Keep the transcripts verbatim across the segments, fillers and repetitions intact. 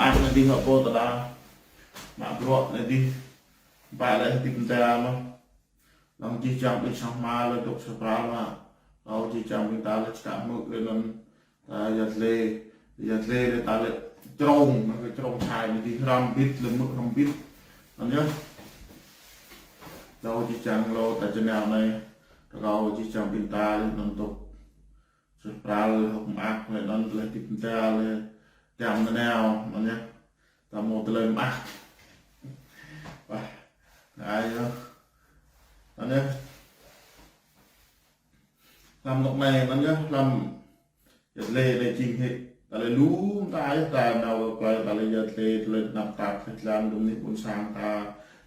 Ăt anai dih hơpô tơdah mă bruă anai dih. Pă lĕ hơdip mơta mơ̆n. Lăng čih čang ƀing sang hmua lĕ dŏ sa pral mă. Kâo čih čang ƀing ta lĕ čơkă hmư̆ lĕ anŭn. Ta yăt lĕ, yăt lĕ lĕ ta lĕ črông, anŭn kơ črông čai anai dih hrăm bit lĕ hmư̆ hrăm bit. Anŭn yơh. Kâo čih čang lô ta čơnao anai. Kâo čih čang ƀing ta lĕ anŭn dŏ sa pral hơ̆k mơak lĕ anŭn tơlơi hơdip mơta lĕ tiam nanao anŭn yơh. Ta hmâo tơlơi mơak. Wah, ngă ai yơh. Anŭn yơh. Lăm anŏ anai anŭn yơh, lăm yăt lĕ anai jing hĭ. Ta lĕ lu ta yơh, ta nao kơ plơi ta lĕ yăt lĕ, tơlơi tơnap tap hĭ lăm dum anai ƀôn sang ta.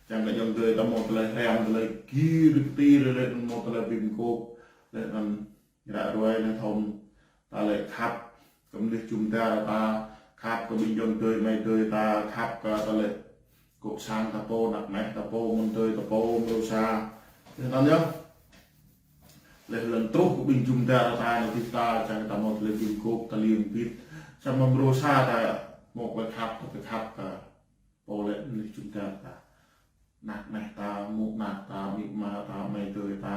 Čang kơ ayŏng adơi ta hmâo tơlơi hrăm, tơlơi gir kơtir lĕ anŭn hmâo tơlơi bim kôp. Lĕ anŭn ră ruai anai thâo ta lĕ khăp kơ mơnuih jum dar ta, khăp kơ ƀing ayŏng adơi amai adơi ta, khăp kơ ta lĕ gŏ sang ta pô, ană mơnuih ta pô, amĭ adơi ta pô, mrô sa. Lĕ anŭn yơh. Lĕ lŏn truh kơ ƀing jum dar ta anai dih ta, čang ta hmâo tơlơi bim kôp, ta lir bit. Samơ̆ mrô sa ta hmâo tơlơi khăp, ta khăp kơ pô lĕ mơnuih jum dar ta. Ană mơnuih ta, mơ̆ng ană ta, amĭ ama ta, amai adơi ta.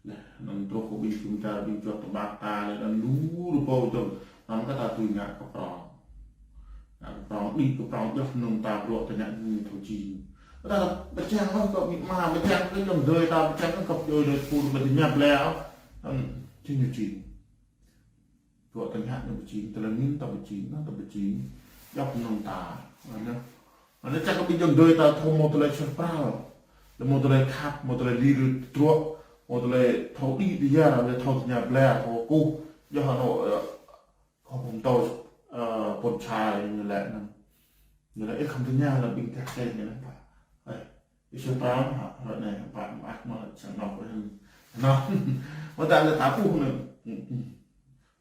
Lĕ anŭn truh kơ ƀing jum dar, ƀing čuăt tơƀăt ta, lĕ anŭn lu rơbâo dơ̆ng. Anŭn kơ ta tui ngă kơ prŏng. Ngă kơ prŏng, đĭ kơ prŏng, djŏp mơnơ̆ng ta bruă ta ngă ñu thâo jing. Ta pơčang ôh kơ amĭ ama, pơčang kơ ayŏng adơi ta, pơčang kơ găp djuai adơi pun, ƀu tơña ƀlĕ ôh. Anŭn jing ñu jing. Bruă ta ngă ñu ƀu jing, tơlơi mĭn ta ƀu jing, anŭn ta ƀu jing. Djŏp mơnơ̆ng ta. Anŭn. Anŭn čang kơ ƀing ayŏng adơi ta thâo hmâo tơlơi sa pral. Lĕ hmâo tơlơi khăp, hmâo tơlơi lir truă, hmâo tơlơi thâo đĭ tơyar, lĕ thâo tơña ƀlĕ, thâo kơkuh. Yua anŭn, ơ, kâo ƀu thâo, ơ, pôn čai ñu lĕ anŭn. Ñu lĕ ih khŏm tơña lĕ ƀing gah čai ñu lĕ pă. Ơi, ih sa pral hă, ră anai pă mă ak mă lĕ čang nŏk lĕ. Anŭn. Mơ̆ ta lĕ ta ƀuh anŭn.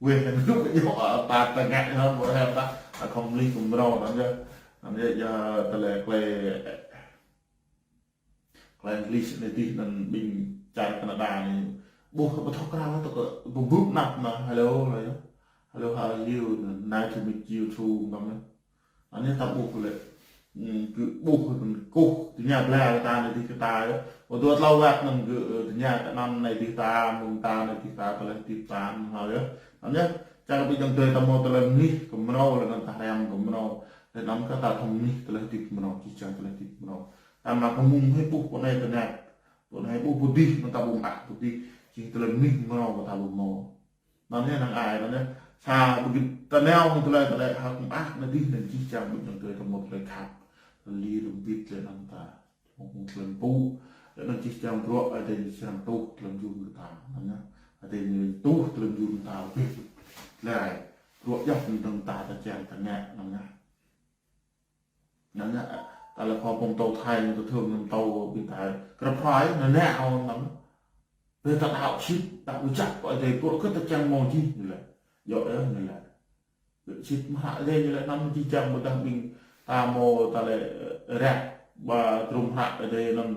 Weh, anŭn dŏ ñu, ơ, ta ta ngă ñu, ƀu hĕ ta, ta khŏm lih kơ mrâo anŭn yơh. Anŭn yơh, yua tơlơi klei Klei English anai dih anŭn ƀing čar Canada anai. Ƀuh kơ ƀu thâo krao tŭ kơ ƀu ƀuh anăp anŭn hello anŭn yơh. Hello, how are you? Anŭn nice to meet you too, anŭn yơh. Anai ta ƀuh lĕ. Ư, kơ ƀuh kơ kơkuh, tơña ƀlĕ kơ ta anai dih kơ ta yơh. Ƀu dua tlâo wơ̆t anŭn kơ, ơ, tơña kơ anŭn anai dih ta, mơ̆ng ta anai dih ta, tơlơi hơdip ta anŭn yơh. Anŭn yơh, čang kơ ƀing ayŏng adơi ta hmâo tơlơi mơnuih kơ mrâo, lĕ anŭn ta hrăm kơ mrâo. Lĕ anŭn kơ ta thâo mơnuih tơlơi hơdip mrâo, čih čang tơlơi hơdip mrâo. Ta mă kơ mơ̆ng hĭ ƀuh pô anai tơña. Pô anai ƀuh pô dih, anŭn ta ƀu mă pô dih. Jing tơlơi mơnuih mrâo kơ ta ƀu hmâo. Anŭn yơh năng ai, anŭn yơh. Sa ƀu git ta nao hăng tơlơi, tơlơi hơ̆k mơak anai dih, anŭn čih čang ƀing ayŏng adơi ta hmâo tơlơi khăp. Tơlơi lir bit lĕ anŭn ta. Hmâo tơlơi pŭ. Lĕ anŭn čih čang bruă, Ơi Adai ñu čang tuh tơlơi jum kơ ta. Anŭn yơh. Ơi Adai ñu tuh tơlơi jum ta. Lĕ. Bruă djŏp mơnơ̆ng ta ta čang ta ngă, anŭn yơh. Anŭn yơh, ta lĕ kơ pơm tâo Thái, ta thơm nŭn tâo ƀing ta. Krăp hrơi, anŭn yơh, hơ̆k mơak. Ƀơi ta đaŏ sĭt, ta ƀu čăk kơ Ơi Adai, kơ ta čang hmâo jih ñu lĕ. Yua yơh ñu lĕ. Sĭt mơ̆ Ơi Adai ñu lĕ anŭn čih čang ƀôdah ƀing ta hmâo ta lĕ, ơ, rĕk, ƀă trŭm hră Ơi Adai anŭn,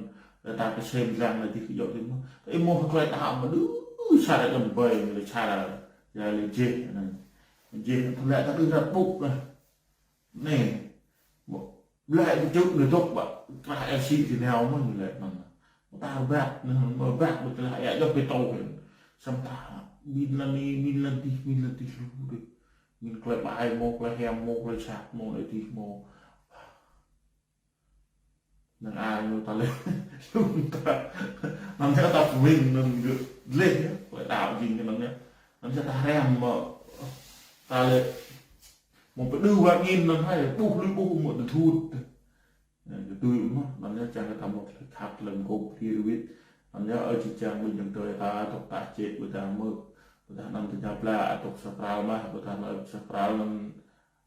ta kơsem lăng anai dih kơ yua dih mơ̆. Ta ih hmâo hơklai ta hă mơ̆ đu, sa ră dăm ƀai ñu lĕ sa ră, ya lĕ jeh anŭn. Jeh anŭn lĕ ta đu ră ƀŭk anai. Anai, ƀlĕ ƀu čŭk anai dŏ ƀă, krah ĕ sĭ tui nao mơ̆n ñu lĕ anŭn. Mơ̆ ta rơbat, anŭn mơ̆ rơbat ƀu tơlơi hă, yua ƀu tâo hĭ. Samơ̆ ta, mĭn lăn anai, mĭn lăn dih, mĭn lăn dih lu dih. Mĭn klei ƀai hmâo, klei hiam hmâo, klei sat hmâo, anai dih hmâo. Năng ai ñu ta lĕ, lu ta. Anŭn yơh ta pơmĭn, anŭn gơ̆ lĕ, klei đaŏ jing anŭn yơh. Anŭn yơh ta hrăm mơ̆, ta lĕ, mơ̆ pơđu wơ̆t angĭn anŭn hai, ƀuh lui ƀuh mơ̆ tơthut. Anŭn yơh tui mơ̆, anŭn yơh čang kơ ta hmâo tơlơi khăp, tơlơi mơkŏp, pơhri rơwĭt. Anŭn yơh ơi čih čang ƀing ayŏng adơi ta, tŏk ta čĕ, ƀôdah mơ̆, ƀôdah anăm tơña ƀlĕ, tŏk sa pral mơ̆, ƀôdah anŭn sa pral anŭn,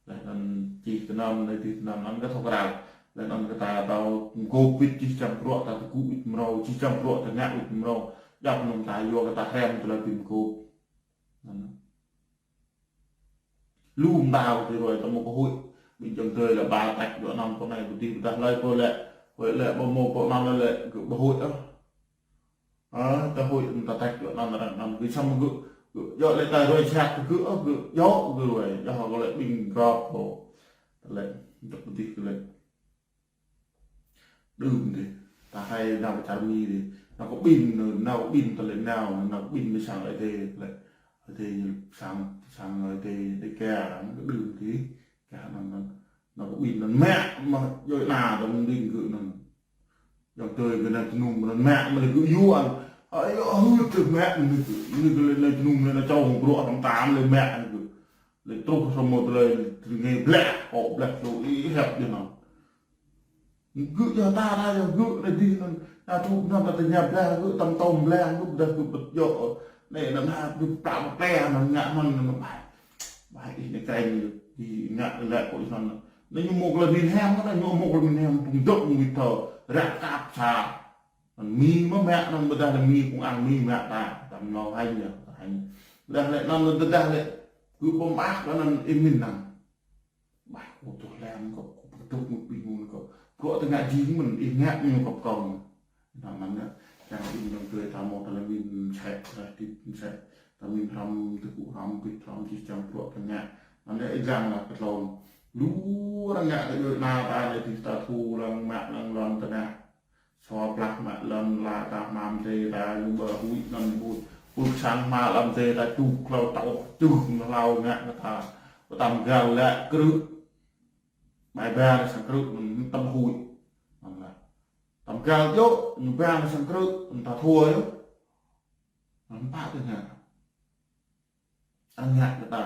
lĕ anŭn čih tơnăm, anai dih tơnăm, anŭn kơ thâo krăn. Lĕ anŭn kơ ta thâo mơkŏp wĭt čih čang bruă, ta tơgŭ wĭt mrâo, čih čang bruă, ta ngă wĭt mrâo. Djŏp mơnơ̆ng ta yua kơ ta hrăm tơlơi bim kôp. Anŭn. Lu mơ̆ng ta tui ruai ta hmâo cơ hội. Ƀing ayŏng adơi lĕ ba tač dua năm pơ anai pơ adih, ƀôdah hlơi pô lĕ, hơi lĕ ƀu hmâo pơ anŭn lĕ, gơ̆ ƀu hơi ôh. Ơ, ta hơi ta tač dua năm, arăng năm, gơ̆ samơ̆ gơ̆, gơ̆, yua lĕ ta ruai sat kơ gơ̆ ôh, gơ̆, yua gơ̆ ruai, yua kơ lĕ ƀing gŏp pô. Ta lĕ Dŏ pơdih kơ lĕ. Đưm dih. Ta hai nao pơ čar Mi dih. Nao kơ ƀing, nao kơ ƀing tơlơi nao, nao kơ ƀing mơ̆ sang Ơi Adai lĕ. Ơi Adai ñu sang, sang Ơi Adai dih kơ arăng kơ đưm dih. Kơ anŭn, anŭn. Nao kơ ƀing anŭn mă, mă djơ̆ na tơm đing gơ̆ anŭn. Yang tơi gơ̆ nao jơnum anŭn mă, mă lĕ gơ̆ yuan. Ai yơh, hưt tơ mă, mă lĕ gơ̆, mă lĕ nao jơnum, mă lĕ nao čong bruă tơm tam lĕ mă gơ̆. Lĕ truh samơ̆ tơlơi tơnge bleh, kŏ bleh lu ih hep dih anŭn. Gơ̆ yơh ta, ta yơh gơ̆ anai dih anŭn. Na truh anŭn ta tơña bleh gơ̆, tơm tơm bleh gơ̆, dah gơ̆ pơt yơh. Anai anŭn ha gơ̆ pla pla anŭn ngă anŭn anŭn ƀai. Ƀai ih anai kreng ih ngă lĕ kơ ih anŭn. Anai ñu mơ̆ kơ lĕ min hem, anai ñu mơ̆ kơ lĕ min hem, tum dŏ ñu wĭt thâo, ră kăp sa. Anŭn Mi mơ̆ mă anŭn ƀôdah lĕ Mi kông ang Mi mă ta, tơm nao hanh yơh, hanh. Dah lĕ anŭn dah lĕ, gơ̆ pơmă anŭn ih min anŭn. Ƀah kơ tuh lem kơ, kơ pơdŏk mơ̆ ƀing mơ̆n kơ. Bruă tơngă jing mơ̆n, ih ngă mơ̆ kơ kông. Anŭn anŭn yơh, čang ƀing yang tơi ta mơ̆ tơlơi min sĕ, tơlơi hơdip min sĕ. Ta min hrăm, tơgŭ hrăm, pĭt hrăm, čih čang bruă tơngă. Anŭn yơh, ih lăng lah kơ tlôn. Lu arăng ngă kơ djơ̆ na ta lĕ dih ta thu lăng, mă lăng lŏn tơnah. Sô plah mă lŏn la ta hmam tê ta ñu ƀơ huĭ anŭn huĭ. Pŭk sang hmam lŏn tê ta čuk hlâo tŏ čuk hlâo ngă kơ ta. Pơtăm gal lĕ krư̆. Ƀai ba sang krư̆ anŭn tăm huĭ. Anŭn lah. Tăm gal djơ̆, ñu ba sang krư̆, anŭn ta thua yơh. Anŭn pă tơ ngă. Arăng ngă kơ ta.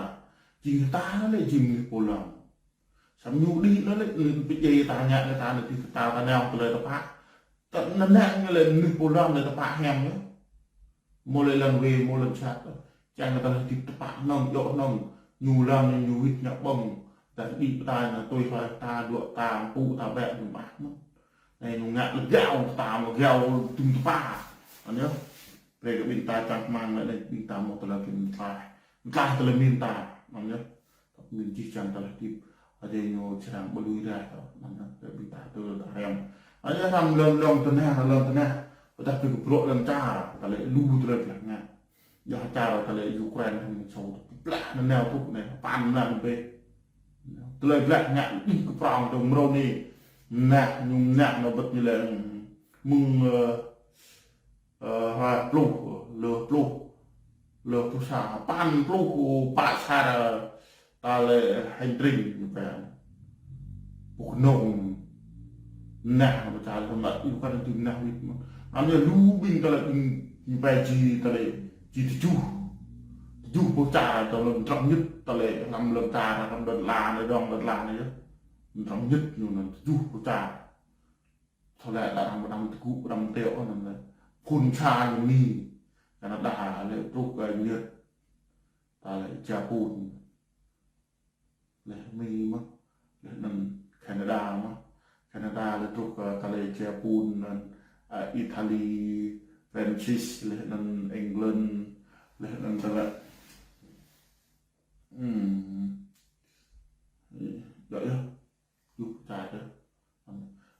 Jing ta anai lĕ jing mơnuih pô lŏn. Samơ̆ ñu đĭ anai lĕ, ñu pơdjai ta ngă kơ ta anai, dih kơ ta, ta nao tơlơi tơpă. Ta anai ngă lĕ mơnuih pô lŏn lĕ tơpă hiam yơh. Mơ̆ lĕ lŏn wê, mơ̆ lŏn sat. Čang kơ ta lĕ hơdip tơpă hnơ̆ng, djơ̆ hnơ̆ng. Ñu lăm ñu wĭt ngă ƀơ̆ng. Ta đĭ pơtai anai tui hloi ta, dŏ ta, pŭ ta ƀĕ ñu ƀah mơ̆n. Anai ñu ngă lĕ gao ta mơ̆ gao tŭm tơpă. Anŭn yơh. Brơi kơ ƀing ta čang rơmang lĕ anai ƀing ta mơ̆ tơlơi kơ mơtlaih. Mơtlaih tơlơi min ta. Anŭn yơh. Min jih jang tơlơi hơdip. Ơi Adai ñu čơrang ƀu lui rai tơ. Anŭn yơh. Brơi ƀing ta tơl ta rem. Anŭn yơh hrăm lŏn lŏn tơnah, lŏn tơnah. Ƀôdah brơi kơ bruă lŏn čar. Ta lĕ lu tơlơi bleh ngă. Yua čar ta lĕ Ukraine hăng sâu. Bleh anŭn nao tŭk anai. Păn lăm bĕ. Tơlơi bleh ngă ih kơ prong tơ mrô anai. Nah, ñu nah nao bĕ ñu lĕ mơ̆ng, ơ, Ơ, ha pluh, lơ pluh, lơ pluh sa, păn pluh, pă sa, ta lĕ hành trình, ñu pĕ. Pŭk nông, nah, pơčah lĕ mă, ñu kăn tŭ nah wĭt mơ̆n. Anŭn yơh lu ƀing ta lĕ ƀing, ñu pĕ ji, ta lĕ ji tơjuh. Tơjuh pluh čar, ta lĕ trŏm ñit, ta lĕ lăm lăm čar, lăm lăm la anai, dŏng lăm la anai yơh. Trŏm ñit ñu anŭn tơjuh pluh čar. Thâo lĕ đa arăng pơdăm tơgŭ pơdăm teo anŭn lĕ. Phun sa ñu Mi. Canada lĕ truh kơ Nhật. Ta lĕ Japan. Lĕ Mi mơ̆. Lĕ anŭn Canada mơ̆. Canada lĕ truh kơ ta lĕ Japan anŭn, ơ, Italy, Francis, lĕ anŭn England, lĕ anŭn ta lĕ. Hmm. Djơ̆ yơh. Yua čar tơ.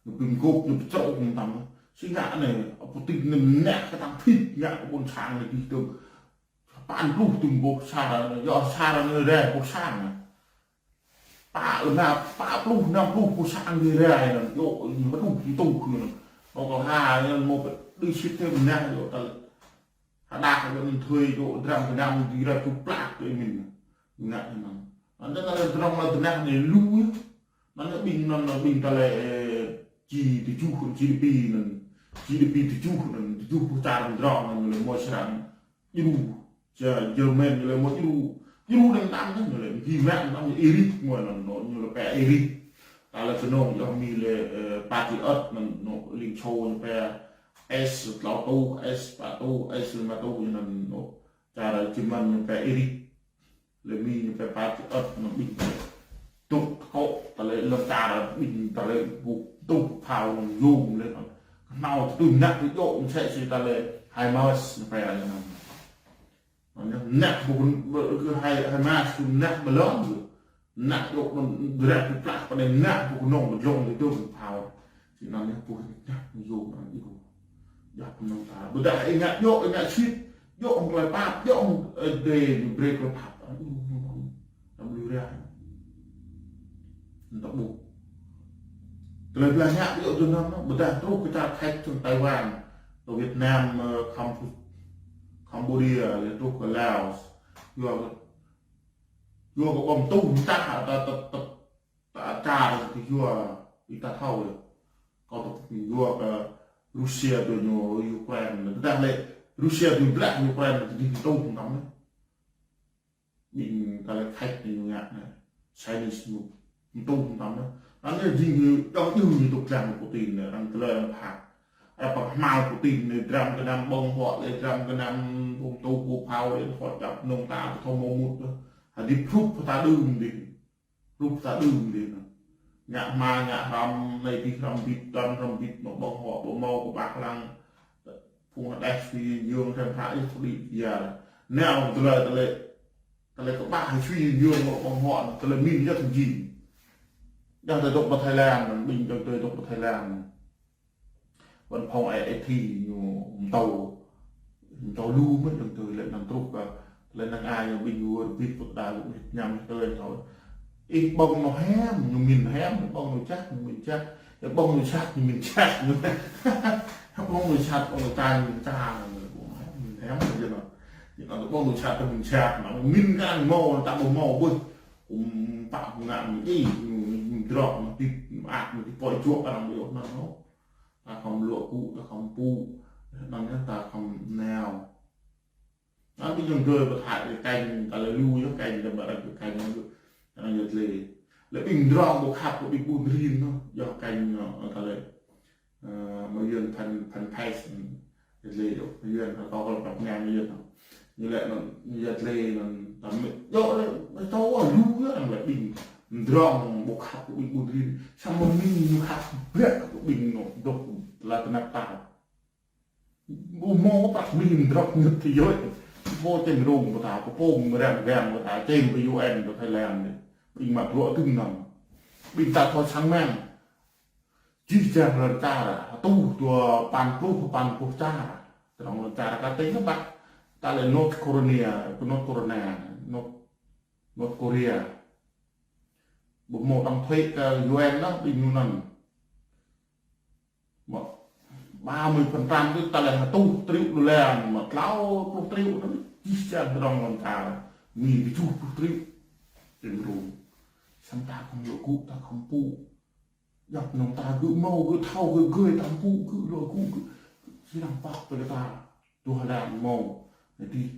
Ñu ƀing gŏp ñu pơčrŏk ñu tăm. Si ngă anai, Putin anai mơnă kơ tăm phĭt ngă kơ ƀôn sang anai dih tơm. Păn pluh tơm ƀôh sa, yua sa anai rai ƀôh sang anai. Pă lơna, pă pluh, năm pluh ƀôh sang anai rai anai. Yua, ñu hơduh, ñu tuh anai. Ƀôh kơ ha, ñu mơ̆ pơđĭ sĭt tơm mơnă, yua tơl. Hơđăp kơ anŭn thuê dŏ dram Việt Nam dih rai kơ plak tơ min. Ngă anŭn. Anŭn ta lĕ dram lŏn tơnah anai lu yơh. Anŭn ƀing anŭn ƀing ta lĕ, ơ, ji tơjuh, GDP anŭn. GDP tơjuh anŭn, tơjuh pluh čar dram anŭn lĕ mơ̆ srăng djru. Ča Jerman ñu lĕ mơ̆ djru. Djru anŭn tam anŭn ñu lĕ, gim mă anŭn tam ñu Eric mơ̆ anŭn, ñu lĕ pĕ Eric. Ta lĕ kơnơ̆ng yơh Mi lĕ, ơ, Patriot anŭn, ñu Liên Xô ñu pĕ S tlâo tuh, S pă tuh, S lima tuh, ñu anŭn, ñu. Čar Jerman ñu pĕ Eric. Lĕ Mi ñu pĕ Patriot, ñu ƀing pĕ. Tŭk kŏ, ta lĕ lŏn čar ƀing ta lĕ ƀu tŭk phao ñu yôm lĕ. Nao tui mơnă tui djơ̆ mơsĕ si ta lĕ HIMARS ñu pĕ lĕ anŭn. Anŭn yơh, mơnă ƀu, ƀu, kơ hai, HIMARS kơ mơnă ƀu lŏn kơ. Mơnă djơ̆ mơ̆n drap kơ plak pơ anai mơnă ƀu kơnơ̆ng ƀu dlông kơ djơ̆ phao. Sĭt anŭn yơh ƀu mơnă ñu yôm anŭn yơh. Yua kơnơ̆ng ta. Ƀôdah ih ngă djơ̆, ih ngă sĭt. Djơ̆ hăng tơlơi pap, djơ̆ hăng, ơ, Ơi Adai ñu brơi tơlơi pap. Anŭn yơh, anŭn yơh. Anŭn ta ƀuh. Tơlơi blah ngă ƀu djơ̆ tui anŭn, ƀôdah truh kơ čar Thái, čar Taiwan, kơ Việt Nam, ơ, Campu-, Cambodia, lĕ truh kơ Laos. Yua, yua kơ ƀơ̆ng tuh mơta, ta, ta, ta, ta, ta, ta, yua, ih ta thâo lĕ. Kâo tŭ yua kơ Russia tui ñu Ukraine. Tơdah lĕ Russia tui blah Ukraine, tơdah tuh mơtam lĕ. Ƀing ta lĕ Thái ñu ngă anai. Chinese ñu tuh mơtam anai. Anai jing ñu dŏ djơ̆ ñu tŭ klang Putin anai, arăng tơlơi arăng phak. Ai pơhmao Putin anai, dram gơnam ƀơ̆ng huă lĕ, dram gơnam ƀơ̆ng tuh ƀu phao lĕ, huă čăp nông ta ƀu thâo hmâo mŭt. Hơdip hrup ta đưm dih. Hrup ta đưm dih anai. Ngă hma, ngă hrăm, anai dih hrăm bit, dăm hrăm bit, mă ƀơ̆ng huă, ƀu hmâo kơ ƀah lăng. Phung hơđeh sui yơng hrăm hră yơh thâo đĭ yar. Nao tơlơi, tơlơi, tơlơi kơ ƀah sui yơng mă ƀơ̆ng huă, tơlơi min yơh thâo jing. Yơh tơdŏ ƀơi Thái Lan, ƀing dŏ tơdŏ ƀơi Thái Lan. Văn phòng ai ti ñu mtâo, mtâo lu mơ̆n dŏ tơlơi lĕ anŭn truh kơ, tơlơi năng ai ñu ƀing ñu wơr bit pŭt đa lu mơ̆n ñăm tơlơi thâo. Ih ƀơ̆ng ñu hiam, ñu min hiam, ƀơ̆ng ñu čăt, ñu min čăt. Ih ƀơ̆ng ñu sat, ñu min sat, ñu. Ƀơ̆ng ñu sat, ƀơ̆ng ñu tai, ñu min tai, ñu min hiam, ñu jơnŏ. Jơnŏ ƀơ̆ng ñu sat, ñu min sat, mă min kơ anŭn hmâo, ta ƀu hmâo ƀuh. Ƀu pă ƀu ngă ñu ih, ñu, ñu drŏk, ñu tĭp, ñu ăt, ñu tĭp pơjuăt arăng ƀu yơh anŭn. Ta khŏm luă gŭ, ta khŏm pŭ, anŭn yơh ta khŏm nao. Anŭn ƀing ñu gơ̆ pơthâo kơ kênh, ta lĕ lu yơh kênh, ta ƀă kơ kênh, anŭn yơh tơlơi. Lĕ ƀing drŏng ƀu khăp kơ ƀing ƀun rin anŭn, yơh kênh anŭn, ta lĕ, ơ, mă yơh phăn, phăn page, yơh tơlơi, mă yơh, ta kâo kơ pap ngă mă yơh anŭn. Ñu lĕ anŭn, ñu yơh tơlơi anŭn, ta mĕ, yơh lĕ, mă tâo lu yơh, anŭn lĕ ƀing drŏng ƀu khăp kơ ƀing ƀun rin, samơ̆ ƀing ñu khăp biă kơ ƀing anŭn, dŏ tơlơi tơnap tap. Ƀu hmâo prăk ƀing drŏng ñu tui yơh. Ƀu hmâo čem rông ƀu ta, ƀu hmâo rem rem ƀu ta, čem ƀu U N ƀu Thái Lan dih. Ƀing mă bruă tŭ anŭn. Ƀing ta thâo sang mơ̆n. Jih jang lŏn čar, tuh dua păn pluh, păn pluh čar. Tơdrŏng lŏn čar kơ tơlơi kơ ƀah. Ta lĕ North Korea, North Korea, North, North Korea. Ƀu hmâo đóng thuế kơ U N anŭn, ƀing ñu anŭn. Mă, ba mươi phần trăm tui ta lĕ hơtuh triệu đô la, mă tlâo pluh triệu anŭn, jih jang tơdrŏng lŏn čar, min tơjuh pluh triệu. Čem rông. Samơ̆ ta khŏm luă gŭ, ta khŏm pŭ. Djŏp anŭn ta gơ̆ hmâo, gơ̆ thâo, gơ̆ gơi, ta pŭ, gơ̆ luă gŭ, gơ̆, gơ̆ sĭt nik pŏk tơ kơ ta. Tuh Thái Lan hmâo. Anai dih.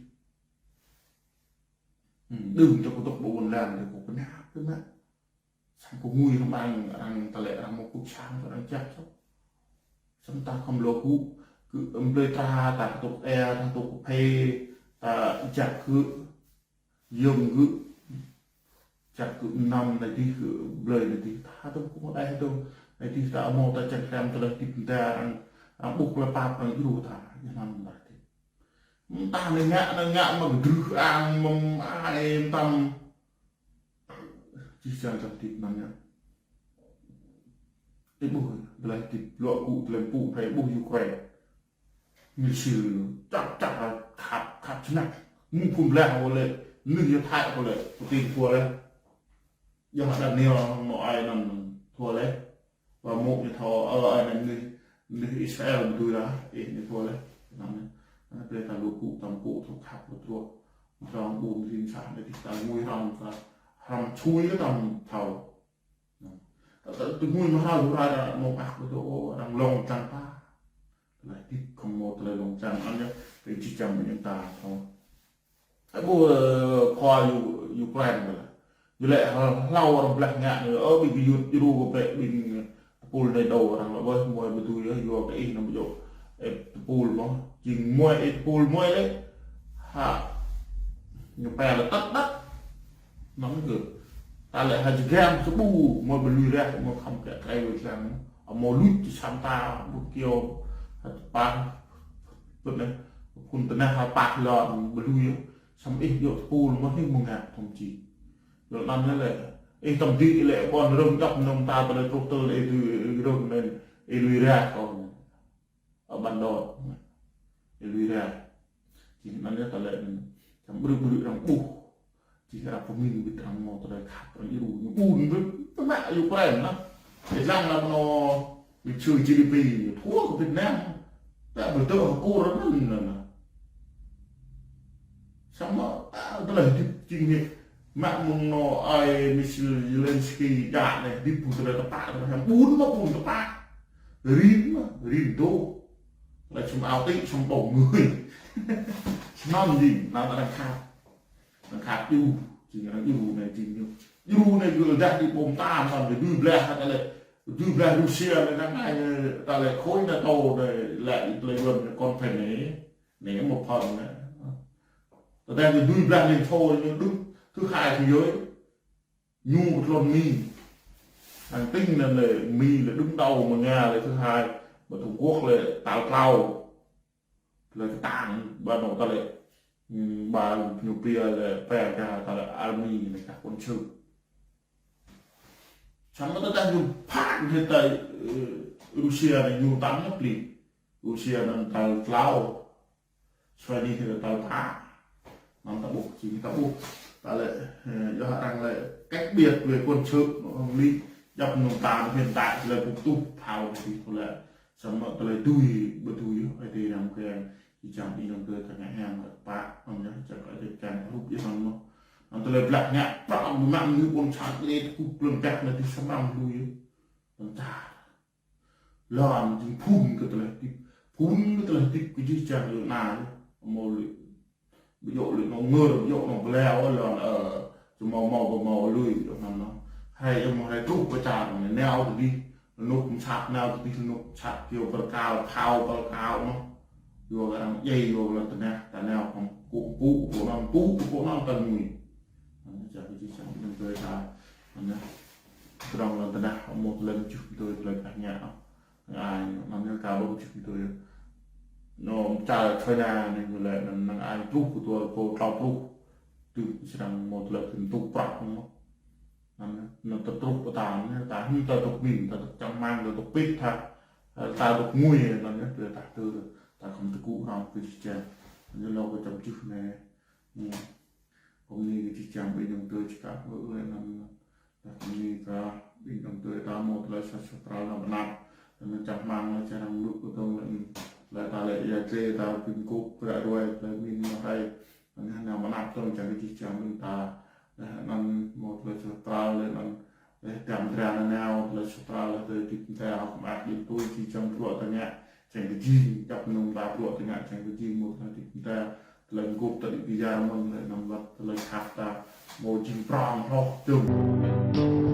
Ư, đưm čŏk kơ tŏk ƀôn lan, dih kơ pơnă, pơnă. Samơ̆ kơ ngui hăng arăng, arăng ta lĕ arăng hmâo kŭt sang, arăng jak čŏk. Samơ̆ ta khŏm luă gŭ, gơ̆ ƀlơi ta, ta tŏk e, ta tŏk kơphê, ta jak gơ̆, yơ̆ng gơ̆, jak gơ̆ mơnam anai dih gơ̆ ƀlơi anai dih. Ta tŏk kơ mơ̆ đai tŏk, anai dih ta hmâo ta čang krem tơlơi hơdip ta arăng, arăng ƀuh tơlơi pap arăng djru ta, yơh anŭn ta dih. Mơta anai ngă, anai ngă mă kơdrưh ang, mơ̆ ai mơtam. Jih jang čang hơdip anŭn yơh. Ih ƀuh, tơlơi hơdip luă gŭ, tơlơi pŭ, ih ƀuh Ukraine. Misil, čăp, čăp, khăp, khăp snăk. Mơ̆ng phŭn blah ƀu lĕ, mơnuih yơh Thái ƀu lĕ, Putin thua lĕ. Yơh Daniel mơ̆ ai anŭn thua lĕ. Wa mŭk ñu thâo, ơ, ai anŭn mơnuih, mơnuih Israel ƀu dưi lah, ih ñu thua lĕ. Anŭn, anŭn brơi ta luă gŭ, tam pŭ, tam khăp, luă truă. Tơdrong ƀun rin sa, anai dih ta ngui hrăm, ta hrăm čui kơ tam thâo. Ta, ta, tơ ngui mơ̆ hră lu hră mơ̆ ăh kơ dŏ arăng lông čang ta. Tơlơi hơdip khŏm mơ̆ tơlơi lông čang anŭn yơh, tơlơi jih jang mơ̆ ñu ta thâo. Ơ, ƀu, ơ, khua U-, Ukraine ƀu lĕ. Ñu lĕ hlâo arăng blah ngă ñu, ơ, ƀing gơyut djru kơ brĕ ƀing tơpul anai dŏ arăng lăi ƀơi mơi ƀu dưi yơh, yua kơ ih anăm ƀu djơ̆. Ơ, tơpul mơ̆, jing mơi, ơ, tơpul mơi lĕ. Hă. Ñu pĕ lĕ tăt tăt. Anŭn kơ. Ta lĕ hă jơgam sơƀu, mơi ƀu lui rah, mơi khŏm kĕ krei wai lăng. Ơ, mơi lui čơ sam ta, ƀu kiơ. Hă tơpang. Pŭt anai. Phŭn tơnah hă pah lŏn, ƀu lui. Samơ̆ ih djơ̆ tơpul mơ̆ ih mơ̆ ngă thom či. Djơ̆ anŭn lĕ. Ih tam dih lĕ ƀôn rơ̆ng djŏp nơ̆ng ta tơlơi truh tơl ih tui rơ̆ng anŭn ih lui rah kơ. Ơ ƀăn đôč. Ih lui rah. Či anŭn yơh ta lĕ. Čăm ƀrư̆ ƀrư̆ arăng ƀuh. Či arăng pơmĭn ƀĭt arăng mơ̆ tơlơi khăp arăng djru ñu ƀun ƀrư̆. Tơmă Ukraine anŭn. Việt Nam là nó bị trừ G D P, thua của Việt Nam. Ta bơtơ hơkur anŭn anŭn. Samơ̆, a, tơlơi hơdip jing anai. Mă mơ̆ng anŏ ai Mister Zelensky djă anai, hơdip ƀu tơlơi tơpă, tơlơi hăng ƀun mă ƀun tơpă. Rin mă, rin dŏ. Tơlơi sum ao tĭ, sum ƀong ngui. Snăn jing, anŭn ta đang khăp. Anŭn khăp djru, jing arăng djru anai jing ñu. Djru anai gơ̆ dah đi ƀom tam, anŭn gơ̆ dui blah tơlơi. Dui blah Russia anai đang ai, tơlơi khối NATO anai, lĕ tơlơi yuan anai kŏn phải né. Né một phần anai. Tơdah gơ̆ dui blah liên xô ñu đứng thứ hai thế giới. Ñu kơ tlôn Mi. Hăng tĭng anŭn lĕ Mi lĕ đứng đầu, mơ̆ng Nga lĕ thứ hai, mơ̆ng Trung Quốc lĕ tal tlâo. Lĕ kơtang, ba anŏ ta lĕ, ừm, ba ñu pia lĕ P K K, ta lĕ army anai kah quân sự. Samơ̆ tơdah ñu phak hĭ tơlơi, ơ, Russia anai ñu tam anŭn pli. Russia anŭn tal tlâo. Sua anai hĭ tal pă. Anŭn ta ƀuh, jing ta ƀuh. Ta lĕ, ơ, yua hăng arăng lĕ cách biệt về quân sự, anŭn ƀu lĕ, djŏp anŭn ta anŭn hiện tại lĕ ƀu tuh phao anai tui lĕ. Samơ̆ tơlơi dui, ƀu dui, ai tê răm keng, či čang ƀing ayŏng adơi ta ngă hăng lĕ pă, anŭn yơh, čang kơ adơi keng rup yơh anŭn mơ̆n. Anŭn tơlơi blah ngă, pă, mơ̆ng mơ̆ng ñu ƀôn sang lĕ, kŭp lŏn ƀah anai tui samơ̆ lui yơh. Anŭn ta. Lŏn jing phŭn kơ tơlơi hơdip. Phŭn kơ tơlơi hơdip kơ jih jang lŏn anai. Mơ̆ lĕ. Ƀu djơ̆ lĕ anŏ ngơr, ƀu djơ̆ anŏ bleo, lŏn, ơ, čơmâo mâo ƀu mâo lui, ƀu djơ̆ anŭn anŭn. Hrơi yơh mơ̆ hrơi truh pơ čar anai, nao tơdih, rơnŭk mơsat, nao tơdih rơnŭk mơsat, kiơ bơrkal, phao bơrkal anŭn. Yua kơ arăng djai, yua kơ lŏn tơnah, ta nao kơ pŭ, pŭ, pŭ anŭn, pŭ, pŭ anŭn ta ngui. Anŭn čang kơ jih jang ƀing ayŏng adơi ta. Anŭn yơh. Pơdrŏng lŏn tơnah, mơ̆ tơlơi mơčih tui tơlơi kah ngă. Năng ai, anŭn yơh kâo ƀuh mơčih tui. Anŏ čar China anai ñu lĕ năng, năng ai truh kơ dua rơbâo tlâo pluh. Tui srăng mơ̆ tơlơi kơnuk prăk mơ̆n. Anŭn yơh, anŭn ta truh pơ ta, anŭn yơh, ta hĭ ta dŏ min, ta dŏ čang rơmang, ta dŏ pĭt tha. Ta dŏ ngui, anŭn yơh, tơlơi ta tơ, ta khŏm tơgŭ hrŏm kơ jih jang. Anŭn yơh, lŏ kơ čăm čih anai. Hmm. Kơ mơni kơ jih jang ƀing ayŏng adơi čơkă, ơ, ơ, anŭn, anŭn. Tơdah kơ mơni kơ ƀing ayŏng adơi ta mơ̆ tơlơi sa sa pral nao mơnap. Tơdah čang rơmang lĕ čang rơnŭk kơ tơ̆ng lĕ, lĕ ta lĕ ia tlê ta ƀing kŭp, pơră ruai, tơlơi min mơ̆ hrơi. Anŭn yơh nao mơnap tơ̆ng čang kơ jih jang ƀing ta. Lĕ anŭn mơ̆ tơlơi sa pral lĕ anŭn, lĕ tiam dra nanao, tơlơi sa pral lĕ tơlơi hơdip ta hŏk mơak đĭ tui jih jang bruă ta ngă. Čang kơ jing, djŏp anŭn ta bruă ta ngă, čang kơ jing mơ̆ tơlơi hơdip ta. Tơlơi gŭp ta đĭ pơyar mơ̆n, lĕ anŭn wơ̆t tơlơi khăp ta mơ̆ jing prŏng hloh dơ̆ng.